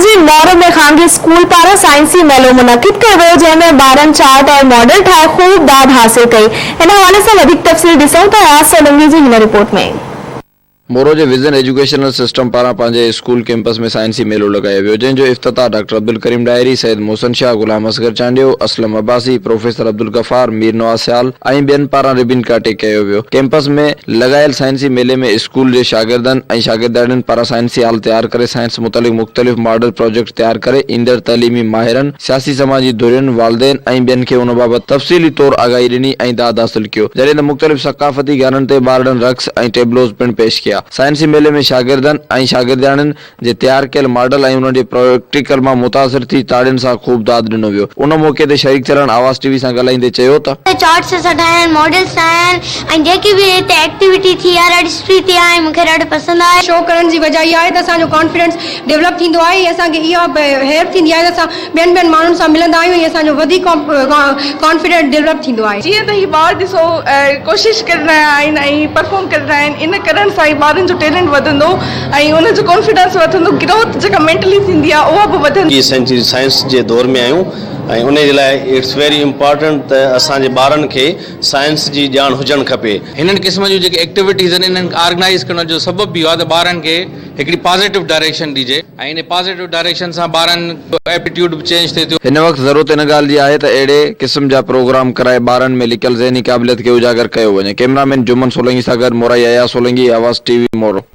جي مورو ۾ خانگي اسڪول پاران سائنسي ميلو منعقد ڪيو ويو جنهن ۾ ٻارن چارٽ ۽ ماڊل ٺاهي خوب داد حاصل ڪئي. ان حوالي سان وڌيڪ تفصيل ڏسون ٿا اياز سولنگي جي هن رپورٽ ۾. مورو جي ويزن ايجوڪيشنل سسٽم پاران پنهنجي اسڪول ڪيمپس ۾ سائنسي ميلو لڳايو ويو جنهن جو افتتاح ڊاڪٽر عبدالڪريم ڏاهري، سيد محسن شاهه، غلام اصغر چانڊيو، اسلم عباسي، پروفيسر عبدالغفار، مير نواز سيال ۽ ٻين پاران ربين ڪاٽي ڪيو ويو. ڪيمپس ۾ لڳايل سائنسي ميلي ۾ اسڪول جي شاگردن ۽ شاگردياڻين پاران سائنسي هال تيار ڪري سائنس متعلق مختلف ماڊل پراجيڪٽ تيار ڪري ايندڙ تعليمي ماهرن، سياسي سماجي ڌرين، والدين ۽ ٻين کي ان بابت تفصيلي طور آگاهي ڏني ۽ داد حاصل ڪيو، جڏهن ته مختلف ثقافتي گانن تي ٻارڙن رقص ۽ ٽيبلوز پڻ پيش ڪيا. سائنسي ميلي ۾ شاگردن ۽ شاگردياڻين جي تيار ڪيل ماڊل ۽ انهن جي پريڪٽيڪل مان متاثر ٿي تاڙين سان خوب داد ڏنو ويو. ان موقعي تي شريڪ ٿيلن آواز ٽي وي سان ڳالهائيندي چيو ته. چارٽس اسان ٺاهيا آهن، ماڊلز ٺاهيا آهن ۽ جيڪي به هتي ايڪٽيوٽي ٿي آهي ڏاڍي سٺي ٿي آهي ۽ مون کي ڏاڍو پسند آهي. شو ڪرڻ جي وجه اها آهي ته اسان جو ڪانفيڊنس ڊولپ ٿيندو آهي ۽ اسان کي اها به هيلپ ٿيندي آهي ته اسان ٻين ٻين ماڻهن سان ملندا آهيون ۽ اسان جو وڌيڪ ڪانفيڊنس ڊولپ ٿيندو آهي. جيئن ته هي ٻار ڏسو ڪوشش ڪري رهيا آهن ۽ پرفارم ڪري رهيا آهن ان ڪرڻ سان ئي ٻارن جو ٽيلنٽ وڌندو ۽ ان جو ڪانفيڊنس وڌندو گروٿ جيڪا مينٽلي ٿيندي آهي اها به وڌندي. ٽي سينچري سائنس جي دور ۾ آهيون ۽ انهي جي لاء it's very important ته اسان جي ٻارن کي سائنس جي ڄاڻ هجڻ کپي. هنن قسم جون جيڪي ايڪٽيوٽيز آهن انهن کي آرگنائيز ڪرڻ جو سبب به اهو آهي ته ٻارن کي هڪڙي پازيٽو ڊائريڪشن ڏجي ۽ انهي پازيٽو ڊائريڪشن سان ٻارن جو ايپٽيوڊ به چينج ٿئي ٿو. هن وقت ضرورت ان ڳالهه جي آهي ته اهڙي قسم جا پروگرام ڪرائي ٻارن ۾ لڪيل ذهني قابليت کي اجاگر ڪيو وڃي. ڪئميرا مين جمن سولنگي سان گڏ مورائي اياز سولنگي، آواز ٽي وي، مورو.